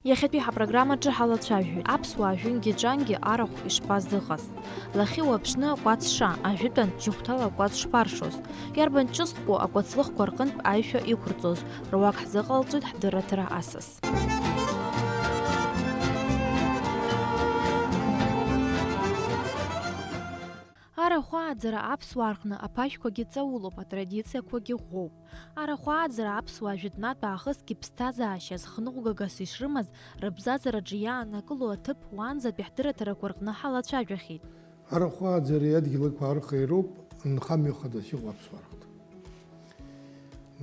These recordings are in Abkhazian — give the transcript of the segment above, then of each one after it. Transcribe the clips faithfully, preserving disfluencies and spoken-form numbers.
Иахьатәи ҳапрограммаҿы ҳалацәажәоит аԥсуаа жәынгьы-ҿангьы арахә ишԥазыҟаз. Лахьеи уаԥшны акәац ша, ажәытәан жьыхәҭала акәац шԥаршоз, иарбан ҿыцхәу акәацлыхқәа рҟынтә аишәа иқәырҵоз, руак ҳзыҟалҵоит ҳдырраҭара асас. Арахә ааӡара аԥсуаа рҟны аԥашәқәагьы ҵаулоуп, атрадициақәагьы ӷәӷәоуп. Арахә ааӡара аԥсуаа жәытәнатә аахысгьы ԥсҭазаашьа зхныҟәгагас ишрымаз рыбзазараҿы иаанакыло аҭыԥ уаанӡатәи ҳдырраҭарақәа рҟны ҳалацәажәахьеит. Арахә ааӡареи адгьылақәа археи роуп нхамҩа хадас иҟоу аԥсуаа рҟны.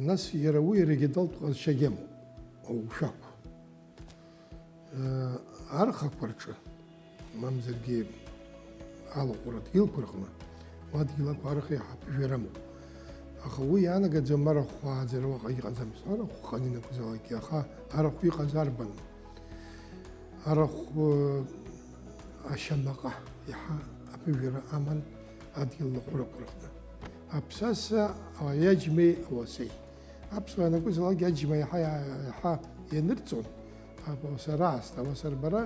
Нас иара уи иара иагьатәалтә ҟазшьагьы амоуп, аушәақә. Архақәа рҿы, мамзаргьы алаҟәра дгьылқәа рҟны, уа дгьылақәа арха иаҳа ԥжәара амоуп. Аха уи иаанагаӡом арахә ааӡара уаҟа иҟаӡамызт. Арахә хан ианакәызаалакгьы, аха арахә иҟаз арбан? Арахә, э, ашьамаҟа иаҳа аԥыжәара аман адгьыл лаҟәрақәа рҟны. Аԥсаса, аиаџьмеи ауасеи. Аԥсуаа ианакәызаалакгьы аџьма иаҳа, иаҳа ианырҵон, ап-, ауаса раасҭа, ауаса рбара,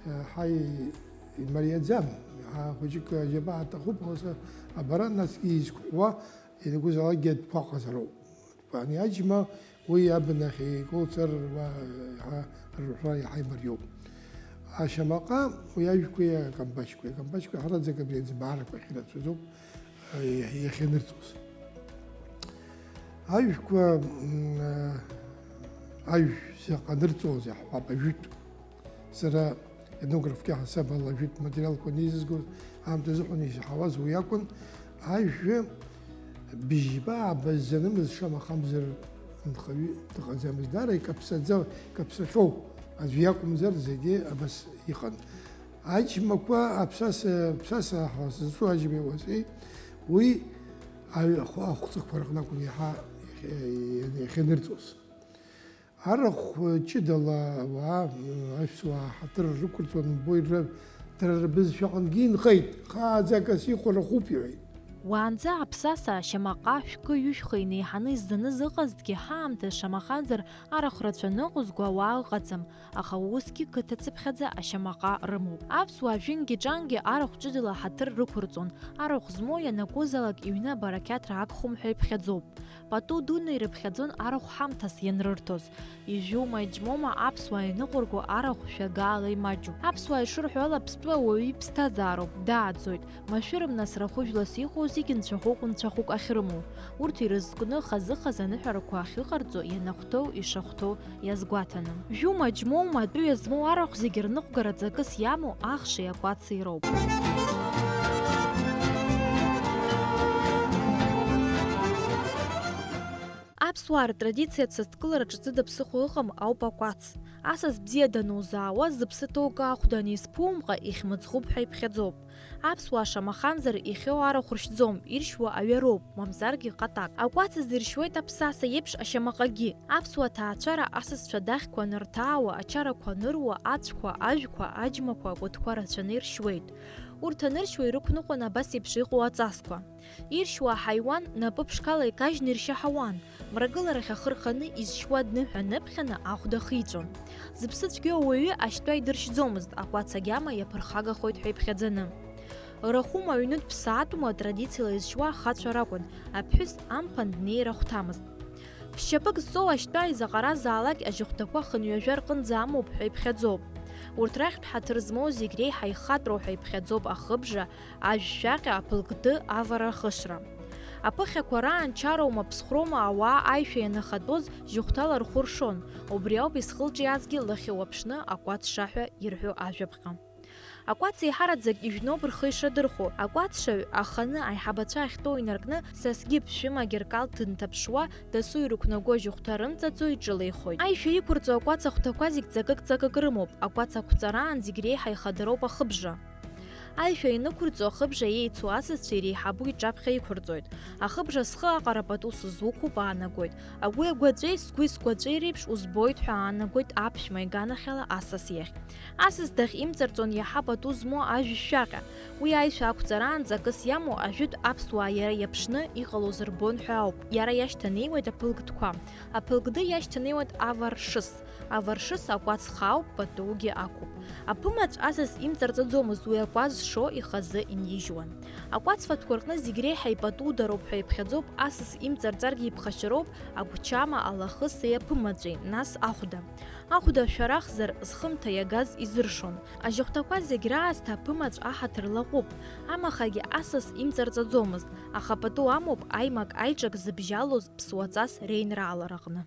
иаҳа и-, имариаӡам, иаҳа хәыҷык аџьабаа аҭахуп, ауаса абара насгьы изқәҟәуа ианакәызаалакгьы атәқәа ҟазароуп. Ани аџьма уи абнахь икылҵар, уа, иаҳа рҳәра иаҳа имариоуп. Ашьамаҟа уи ажәқәеи акамбашьқәеи, акамбашьқәа ҳараӡак абри аӡбаарақәа ахьырацәаӡоуп, а, иахьанырҵоз. Ажәқәа, м, а, ажә заҟа нырҵозеи ҳҳәап, ажәытә. Сара етнографк иаҳасаб ала ажәытә материалқәа анеизызгоз аамҭазы ҳәа исаҳауаз уи акәын, ажәҩа бжьба аабаззанымыз шамахамзар нхаҩы дыҟаӡамызт. Даара икаԥсаӡа-, икаԥсахьоу аӡә иакәымзар зегьы абас иҟан. Аџьмақәа аԥсаса, аԥсаса ҳәа зызҿу аџьмеи уасеи уи аҩ-, ахә-, ахәҵыхқәа рҟны акәын иаҳа иахьа-, иахьанырҵоз. Арахә ҷыдала ауаа, аԥсуаа ҳаҭыр рықәырҵон, умбои, ра-, дара рбызшәа аҟынгьы инхеит, хааӡагас иҟоу рахәуп, иҳәеит. Уаанӡа аԥсаса ашьамаҟа шәкы-ҩышәха инеиҳаны изӡаны зыҟазҭгьы, ҳаамҭа шамахамзар арахә рацәаны ыҟазго ауаа ыҟаӡам, аха усгьы қыҭацыԥхьаӡа ашьамаҟа рымоуп. Аԥсуаа жәынгьы-ҿангьы арахә ҷыдала ҳаҭыр рықәырҵон, арахә змоу ианакәызаалак иҩны абарақьаҭра агхом ҳәа иԥхьаӡоуп. Пату дуны ирыԥхьаӡон арахә ҳамҭас ианрырҭоз. Ижәума, иџьмоума аԥсуаа ианыҟәырго арахә шәагаала имаҷуп. Аԥсуаа ишырҳәо ала, аԥстәы ауаҩы иԥсҭазаароуп, дааӡоит. Машәырым нас рахәыжәлас иҟоу зегьы нцәахәык-нцәахәык ахьрымоу. Урҭ ирызкны хазы-хазы аныҳәарақәа ахьыҟарҵо ианахәҭоу, ишахәҭоу иазгәаҭаны. Жәума, џьмоума, атәыҩа змоу арахә зегьы рныҟәгара ҵакыс иамоу ахши акәаци роуп. Аԥсуаа ртрадициатә сасдкылара ҿыцыда ԥсыхәа ыҟам ауп акәац. Асас бзиа данузаауа, зыԥсы ҭоуга ахәда анизԥумҟа, ихьмыӡӷуп ҳәа иԥхьаӡоуп. Аԥсуаа шамахамзар ихьоу арахә ршьӡом, иршьуа аҩароуп, мамзаргьы ҟатак. Акәац азы иршьуеит аԥсаса иеиԥш ашьамаҟагьы. Аԥсуа ҭаацәара асасцәа дахьқәа анырҭаауа, ачарақәа аныруа, ацәқәа, ажәқәа, аџьмақәа, акәытқәа рацәаны иршьуеит. Урҭ аныршьуа ирықәныҟәон абас еиԥш иҟоу аҵасқәа. Иршьуа аҳаиуан напы ԥшқала икажьны иршьаҳауан, мрагыларахь ахы рханы изшьуа дныҳәа ныԥхьаны ахәда ахиҵәон. Зыԥсы цәгьоу ауаҩы ашьтәа идыршьӡомызт, акәац агьама иаԥырхагахоит ҳәа иԥхьаӡаны. Рахәыма аҩны дԥсаатәума, традициала изшьуа ахацәа ракәын, аԥҳәыс амԥан днеир ахәҭамызт. Ԥшьшьапык зҵоу ашьтәа изаҟаразаалак ажьыхәҭақәа хынҩажәа рҟынӡа амоуп ҳәа иԥхьаӡоуп. Урҭ рахьтә ҳаҭыр змоу зегь реиҳа ихатәроу ҳәа иԥхьаӡоуп ахыбжа, ажәшәаҟьа, аԥылкды, авара, ахышра. Аԥыхьақәа раан чароума, ԥсхәроума ауаа аишәа ианахатәоз жьыхәҭала рхәы ршон, убри ауп исхылҿиаазгьы лахьеи уаԥшны акәац шаҳәа ирҳәо ажәаԥҟа. Акәац еиҳараӡак ижәноуп рхы ишадырхәо. Акәацшаҩ аханы аиҳабацәа ахьтәоу инаркны, сасгьы ԥшәымагьы ркалҭ дынҭаԥшуа, дасу ирықәнаго жьыхәҭа рымҵаҵо иҿылеихоит. Аишәа иқәырҵо акәац ахәҭақәа зегь ҵакык-ҵакык рымоуп, акәац ақәҵараан зегь реиҳа ихадароуп ахыбжа. Аишәа инықәырҵо ахыбжа еицу асасцәа иреиҳабу иҿаԥхьа иқәырҵоит. Ахыбжа схы аҟара пату сызуқәуп аанагоит. Агәи агәаҵәеи сгәи сгәаҵәеи реиԥш узбоит ҳәа аанагоит аԥшәма иганахьала асас иахь. Асас дахьимҵарҵон иаҳа пату змоу ажәшәаҟьа. Уи аишәа ақәҵараанӡа акыс иамоу ажәытә аԥсуаа иара иаԥшны иҟалоз рбон ҳәа ауп. Иара иашьҭанеиуеит аԥылгдқәа. Аԥылгды иашьҭанеиуеит аваршыс. Аваршыс акәац хаауп, патугьы ақәуп. Аԥымаҵә асас имҵарҵаӡомызт уи акәац шо ихазы инижьуан. Акәац фатәқәа рҟны зегь реиҳа ипатудароуп ҳәа иԥхьаӡоуп, асас имҵарҵаргьы иԥхашьароуп агәчама, алахыси аԥымаҵәи, нас ахәда. Ахәда шәарахзар, зхымҭа иагаз изыршон. Ажьыхәҭақәа зегь раасҭа аԥымаҵә аҳаҭыр лаҟәуп, амахагьы асас имҵарҵаӡомызт, аха пату амоуп аимак-аиҿак зыбжьалоз ԥсуаҵас реинраалараҟны.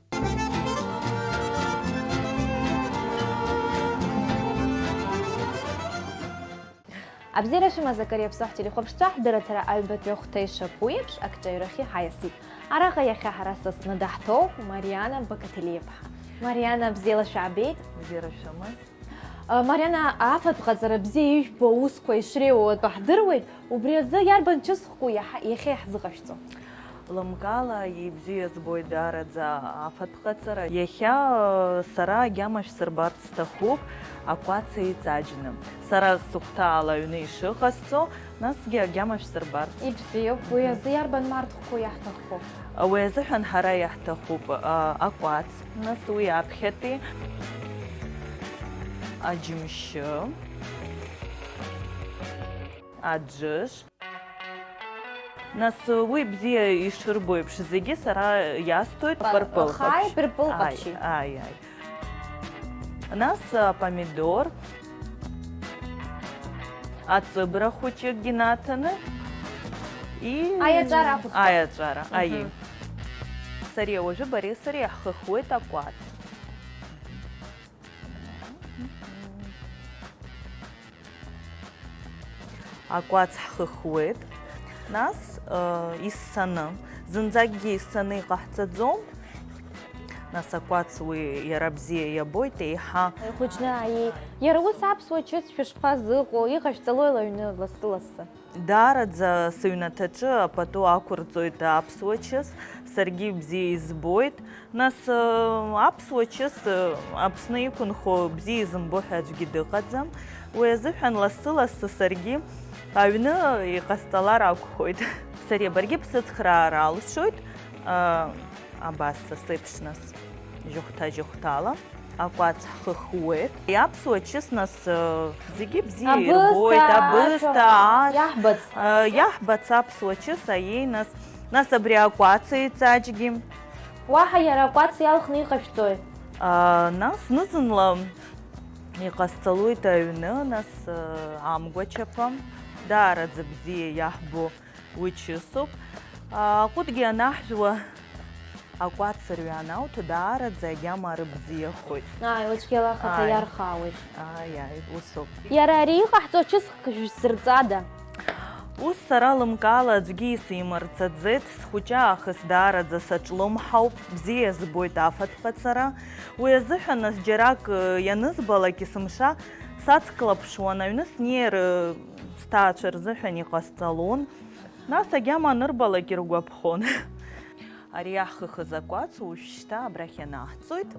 Абзиара шәымаз, акыр иаԥсоу ҳтелехәаԥшцәа, ҳдырраҭара аҩбатәи ахәҭа ишаԥу еиԥш, акҿаҩрахьы ҳаиасит. Араҟа иахьа ҳара сасны даҳҭоуп Мариана Бакаҭелиаԥҳа. Мариана, бзиала шәаабеит. Бзиара шәымаз. Мариана, афатә ҟаҵара бзиа ижәбо аусқәа ишреиуоу атәы ҳдыруеит, убри азы иарбан чысхкоу иаҳа-, иахьа иаҳзыҟашәҵо? Лымкаала ибзиа збоит даараӡа афатә ҟаҵара. Иахьа, э, сара агьама шәсырбарц сҭахуп, акәац еиҵаџьны. Сара сыхәҭаала аҩны ишыҟасҵо, насгьы агьама шәсырбарц. Ибзиоуп, уи азы иарбан марҭхқәоу иаҳҭахқәоу? Уи азыҳәан ҳара иаҳҭахуп, а, акәац, нас уи аԥхьатәи, аџьымшьы, аџыш. Нас уи бзиа ишырбо еиԥш, зегьы сара иасҭоит Па-, пырпыл хааи, ҟаԥшь. Пырпыл Ааи, ҟаԥшьи. Ааи, ааи. Нас, а, помидор, аҵыбра хәыҷыкгьы наҭаны, и-, Аиаҵәара ахәыцба. Аиаҵәара, аиеи. Мгм. Сариа уажәы бареи сареи иаҳхыхуеит акәац. Акәац ҳхыхуеит, нас, э, иссаны, зынӡакгьы иссаны иҟаҳҵаӡом, нас акәац уи иара бзиа иабоит, еиҳа. Ихәыҷны, аиеи. Иара ус аԥсуа чыс шәышԥазыҟоу, иҟашәҵалои ала аҩны лассы-лассы? Даараӡа сыҩнаҭаҿы апату ақәырҵоит аԥсуа чыс, саргьы ибзиа избоит. Нас, э, аԥсуа чыс, э, Аԥсны иқәынхо бзиа изымбо ҳәа аӡәгьы дыҟаӡам. Уи азыҳәан лассы-лассы саргьы аҩны иҟасҵалар акәхоит. Сариа, баргьы бсыцхраар алшоит, э, абас са сеиԥш нас, жьыхәҭа-жьыхәҭала. Акәац ҳхыхуеит. Иаԥсуа чыс нас, э, зегьы бзиа Абысҭа, ирбоит, абысҭа, ашәа, аш-, иаҳбац. Э, иаҳбац аԥсуа чыс, аиеи, нас, нас абри акәац еиҵаџьгьы. Уаҳа иара акәац иалхны иҟашәҵои? А, нас зны-зынла иҟасҵалоит аҩны, нас, э, амгәачаԥа, даараӡа бзиа иаҳбо. Уи чысуп. Аҟәыдгьы анаҳжәуа, акәацырҩы анауҭо, даараӡа агьама рыбзиахоит. Ааи, уи цәгьала ахаҭа Ааи. Иархаауеит. Ааи, ааи, усоуп. Иара ари иҟаҳҵо чысхк шәзырҵада? Ус сара лымкаала аӡәгьы исимырҵаӡеит, схәыҷы аахыс даараӡа саҿлымҳауп, бзиа збоит афатә ҟаҵара. Уи азыҳәан нас џьарак, э, ианызбалак есымша сацклаԥшуан, аҩны снеир, э, сҭаацәа рзыҳәан иҟасҵалон. Нас агьама анырбалак иргәаԥхон. Ари иаҳхыхыз акәац уажәшьҭа абрахь ианаҳҵоит.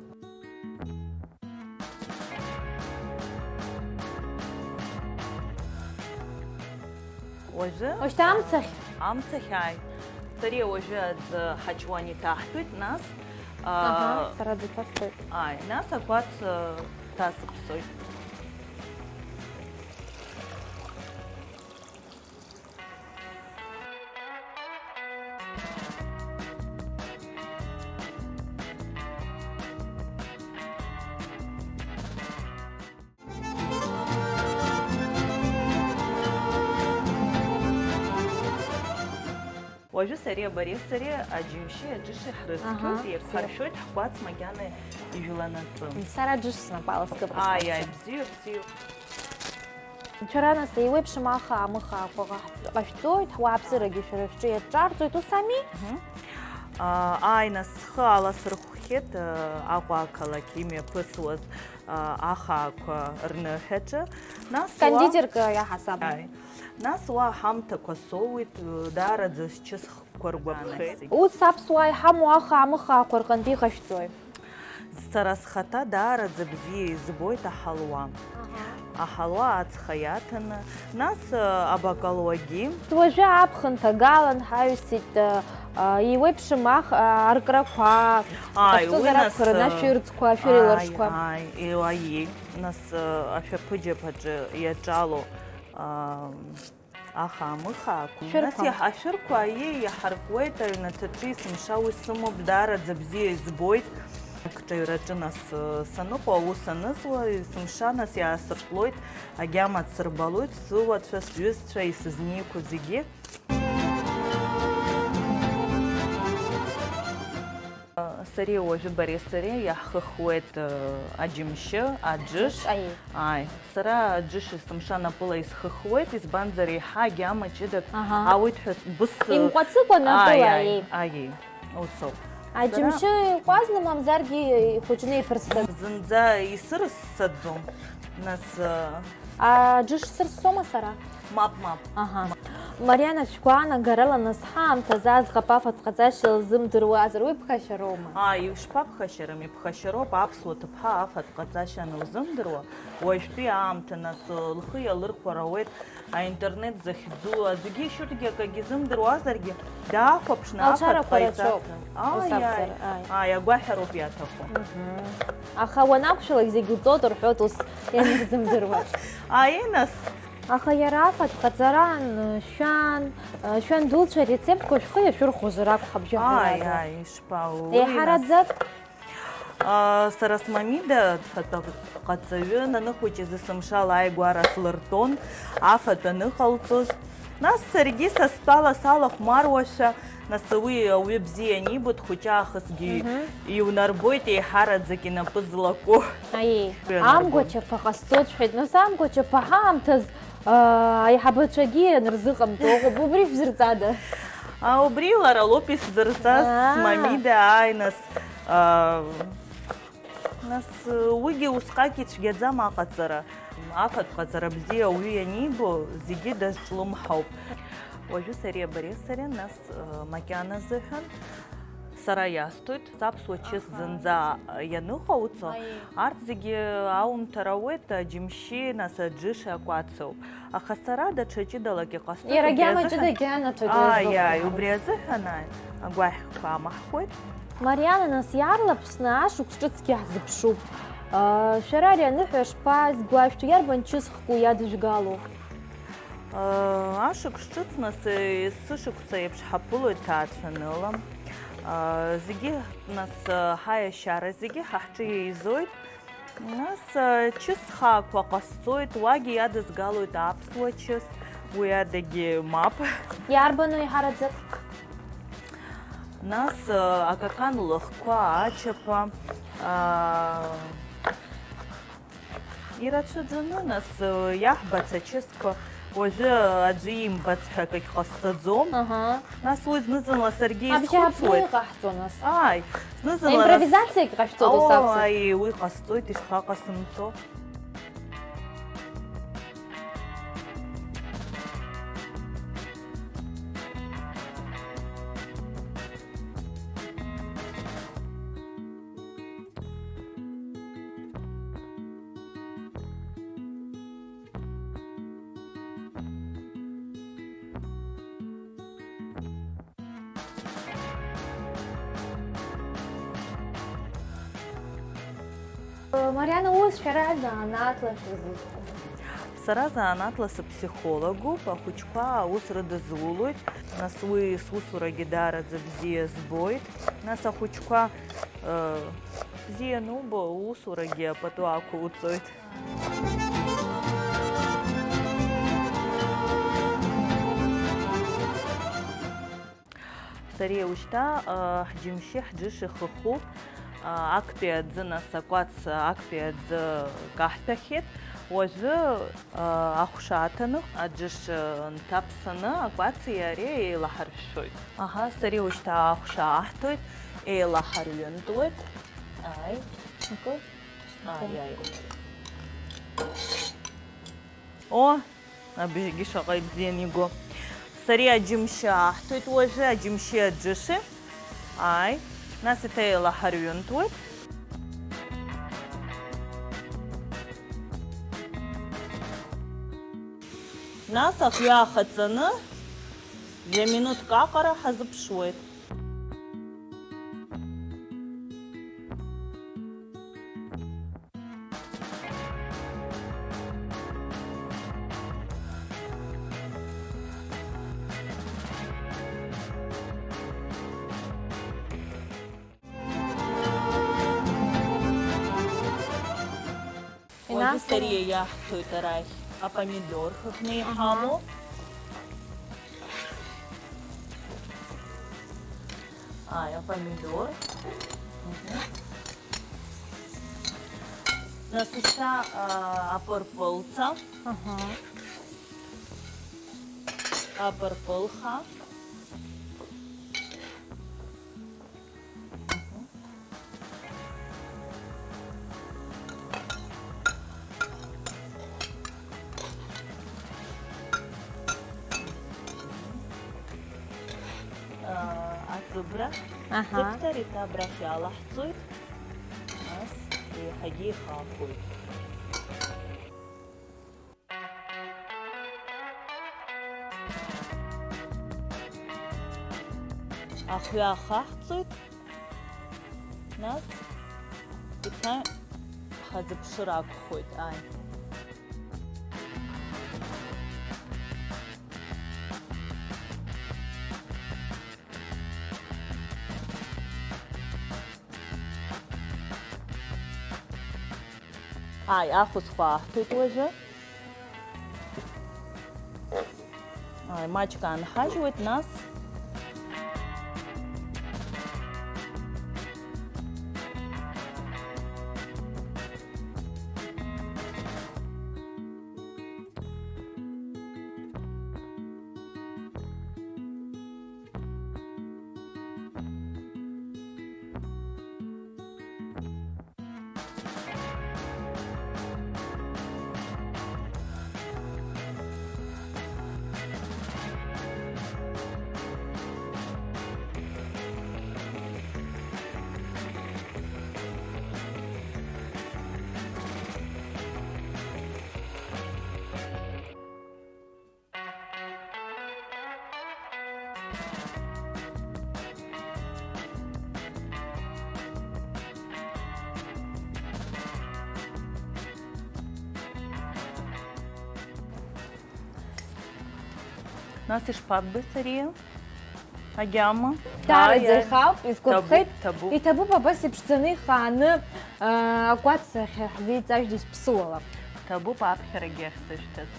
Уажәы Уажәшьҭа амцахь? Амцахь, ааи. Сариа уажәы аӡы ҳаҷуан иҭаҳтәоит, нас, Аҳа, аа, сара аӡы ҭасҵоит. Ааи, нас акәац, э, ҭасыԥсоит. Уажәы сареи абареи сареи аџьымшьи аџыши ҳрыцқьоит, Аҳа, иаԥхаршәоит ҳкәац макьана ижәланаҵы. Сара аџыш снапала скып. Ааи, ааи, бзиоуп, бзиоуп. Шәара нас еиуеиԥшым аха амыхаақәа ҟаҳ-, ҟашәҵоит, ҳуааԥсырагьы шәара шәҿы иаҿҿарҵоит, ус ами? Мгм. Ааи, нас схы аласырхәхьеит, Аҟәа ақалақь имҩаԥысуаз ахаақәа рныҳәаҿы. Нас уа Кондитерка иаҳасаб. Ааи. Нас уа аҳамҭақәа соуит, даараӡа счысхқәа ргәаԥхеит. Ус аԥсуаа иҳамоу аха-амыхаақәа рҟынтә иҟашәҵои? Сара схаҭа даараӡа бзиа избоит аҳалуа. Аҳа. Аҳалуа ацха иаҭаны, нас, э, абакалуагьы. Уажәы аԥхын ҭагалан ҳаҩсит, э, э, еиуеиԥшым ах-, э, аркрақәа, Ааи, ҟашәҵозар уи нас, акәхарын, э, ашәырӡқәа, ашәыреиларшқәа. Ааи, ааи, еи-, ааи, нас, э, ашәаԥыџьаԥ аҿы иаҿало, э, Аха амыхаақәа. Шәырқәа. Нас иаҳ-, ашәырқәа, аиеи, иаҳаркуеит аҩнаҭаҿы, есымша уи сымоуп, даараӡа бзиа избоит. Акҿаҩраҿы нас, э, саныҟоу, аус анызуа, есымша нас иаасыртлоит, агьама дсырбалоит, сыуацәа, сҩызцәа, исызнеиқәо зегьы. Сареи уажәы бареи сареи иаҳхыхуеит, э, аџьымшьы, аџыш. Аиеи. Ааи, сара аџыш есымша напыла исхыхуеит, избанзар еиҳа агьама ҷыдак Аҳа. Ауеит ҳәа быс-, Имҟәацыкәа напыла, ааи, аиеи. Аиеи, ус ауп. Аџьымшьы Сара иҟәазны, мамзаргьы ихәыҷны иԥырсын. Зынӡа исырссаӡом, нас, э, Аџыш сырссома сара? Мап, мап. Аҳа. Мариана, шәгәаанагарала, нас ҳаамҭазы аӡӷаб афатә ҟаҵашьа лзымдыруазар, уи ԥхашьароума? Ааи, ишԥаԥхашьарым, иԥхашьароуп, аԥсуа ҭыԥҳа афатә ҟаҵашьа анылзымдыруа, уажәтәи аамҭа, нас, лхы иалырхәар ауеит, аинтернет захьӡу, аӡәгьы ишьурҭгьы акагьы изымдыруазаргьы, даахәаԥшны афатә Алшарақәа ҟаиҵар. Рацәоуп, Ааи, ус акәзар, ааи. Ааи. Ааи, агәаҳәароуп иаҭаху. Мгм. Аха уанақәшәалак зегь лҵоит рҳәоит, ус ианырзымдыруа. Ааи, нас. Аха иара афатә ҟаҵараан, шәан, шәан дуцәа арецептқәа шәхы иашәырхәозар акәхап, жәаҳәарада. Ааи, ааи, ишԥа, уи нас. Еиҳараӡак? Аа, сара смамида дфатәы ҟаҵаҩын, аныхәыҷыз есымша лааигәара слыртәон, афатә аныҟалҵоз. Нас саргьы са стәала салахәмаруашәа, нас уи ауаҩы бзиа анибо, дхәыҷы аахысгьы Мгм. Иунарбоит еиҳараӡак инапы злаку. Аиеи, Уи анарбон. Амгәачаԥа ҟасҵоит, шәҳәеит. Нас амгәачаԥа ҳаамҭаз, аа, аиҳабацәагьы ианырзыҟамҵо ыҟоуп, убри шәзырҵада? А, убри лара лоуп исзырҵаз, Аа. Смамида, ааи, нас, аа, Нас, уигьы усҟак ицәгьаӡам аҟаҵара. Афатә ҟаҵара бзиа ауаҩы ианибо, зегьы дазҿлымҳауп. Уажәы сареи абареи сареи, нас, э, макьана азыҳәан сара иасҭоит, саԥсуа чыс Аха. Зынӡа ианыҟауҵо, Аиеи. Арҭ зегьы аумҭар ауеит, аџьымшьи, нас аџыши акәацоуп. Аха сара даҽа ҷыдалак иҟасҵоит, Иара убри агьама азыҳәан ҷыдагьы анаҭоит Ааи, уажәы. Ааи, убри азыҳәан, ааи, агәаҳәқәа амаҳхуеит. Мариана, нас иаарлаԥсны ашықәс ҿыцгьы ҳзыԥшуп. Шәара ари аныҳәа шԥазгәашәҭо, иарбан чысхк уи иадыжәгало? Ашықәс ҿыц, нас, есышықәса еиԥш ҳаԥылоит ҭаацәаныла. Зегьы, нас, ҳаиашьара зегьы ҳа ҳҿы еизоит. Нас, э, чыс хаақәа ҟасҵоит, уагьы иадызгалоит аԥсуа чыс, уи адагьы мап. Иарбану еиҳараӡак? Нас, э, акакан лыхқәа, ачаԥа, аа, ирацәаӡаны, нас, э, иаҳбац ачысқәа. Уажәы аӡәы имбац ҳәа акагь ҟасҵаӡом. Аҳа. Нас уи зны-зынла саргьы Абжьааԥны исхәыцуеит. Иҟаҳҵо, нас. Ааи, зны-зынла нас Импровизациагь ҟашәҵоит, ус Оо, акәзар? Аиеи, уи ҟасҵоит, ишԥаҟасымҵо? Мариана, ус шәара занааҭла шәызусҭада? Сара занааҭла сыԥсихологуп, ахәыҷқәа аус рыдызулоит, нас уи сусурагьы даараӡа бзиа збоит, нас ахәыҷқәа, э, бзиа анубо, усурагьы апату ақәуҵоит. Сареи ушьҭа, а, ҳџьымшьи ҳџыши хыхуп, а, актәи аӡы, нас акәац актәи аӡы каҳҭәахьеит, Уажәы, а, ахәша аҭаны, аџьыш, а, нҭаԥсаны, акәаци иареи еилаҳаршәшәоит. Аҳа, сареи ушьҭа ахәша аҳҭоит, еилаҳарҩынтуеит. Ааи. Акы? Ааи, ааи. О, абжьгьы шаҟа ибзианы игәы. Сареи аџьымшьы аҳҭоит уажәы, аџьымшьи аџьыши. Ааи. Нас еиҭа еилаҳарҩынтуеит. Нас ахҩа ахаҵаны, жәа минуҭк аҟара ҳазыԥшуеит. Уажәы сареи иаҳҭоит арахь апомидор хыхны иҳамоу. Ааи, апомидор. Мгм. Нас ушьҭа, а, апырпылца. Аҳа. Апырпылха. Аҵыбра. Аҳа. Сыԥҭар еиҭа абрахь иалаҳҵоит, нас еиҳагьы ихахоит. Ахҩа ахаҳҵоит, нас еиҭа ҳазыԥшыр акәхоит, ааи. Ааи, ахәыцхәа аҳҭоит уажәы. Ааи, маҷк аанҳажьуеит, нас. Нас ишԥаббеи, сариа? Агьама? Даараӡа Ааи, ааи. Ихаауп, исгәаԥхеит. Ҭабуп, ҭабуп. Иҭабуп абас иԥшӡаны ихааны, аа, акәац ахь ҳзеиҵажьыз ԥсыуала. Ҭабуп аԥхьарагьы ахьсышәҭаз.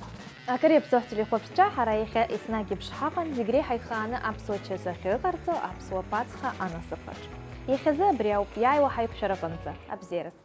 Акыр иаԥсоу ҳтелехәаԥшцәа, ҳара иахьа еснагь еиԥш ҳаҟан, зегь реиҳа ихааны аԥсуа чыс ахьыҟарҵо аԥсуа ԥацха анасыԥ аҿы. Иахьазы абри ауп, иааиуа ҳаиқәшәараҟынӡа. Абзиараз.